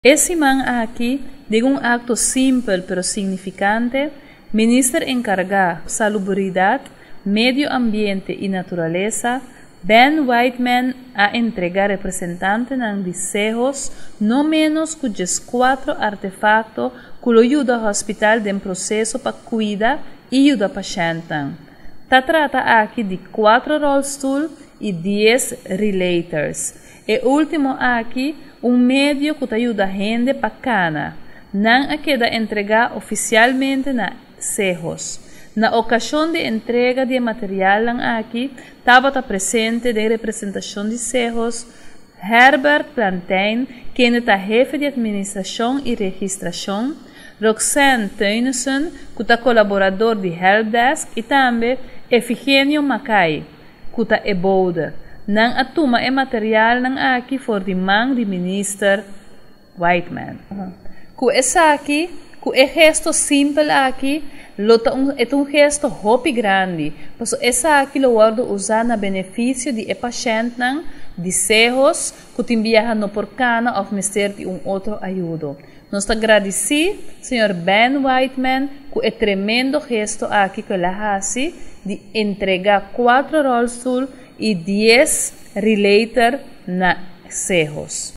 E siman aki, den un akto simpel pero signifikante, Minister enkargá Salubridat, Medio Ambiente i Naturalesa, Ben Whiteman a entregá representantenan di Sehos no ménos ku 14 artefakto ku lo yuda hospital den proseso pa kuida i yuda pashèntnan. Ta trata aki di kuater rolstoel i 10 rollators. E último aki, un medio ku ta yuda hende pa kana. Nan a keda entregá ofisialmente na Sehos. Na okashon di entrega di material aki, tabata presente den representashon di Sehos Herbert Plantijn, ku ta hefe di atministrashon i registrashon, Roxanne Teunissen, ku ta kolaboradó di Helpdesk, i tambe Efigenio Mackay, ku ta e bode. Nan a tuma e materialnan aki for di man di minister Whiteman. Ku esaki, ku e gesto simpel aki, lo ta un, e un gesto hopi grandi. Paso esaki lo wòrdu usá na benefisio di e pashèntnan di Sehos, ku tin biaha no por kana òf mester di un otro ayudo. Nos ta gradisí señor Ben Whiteman ku e tremendo gesto aki ku el a hasi di entregá kuater rolstoel i 10 rollator na Sehos.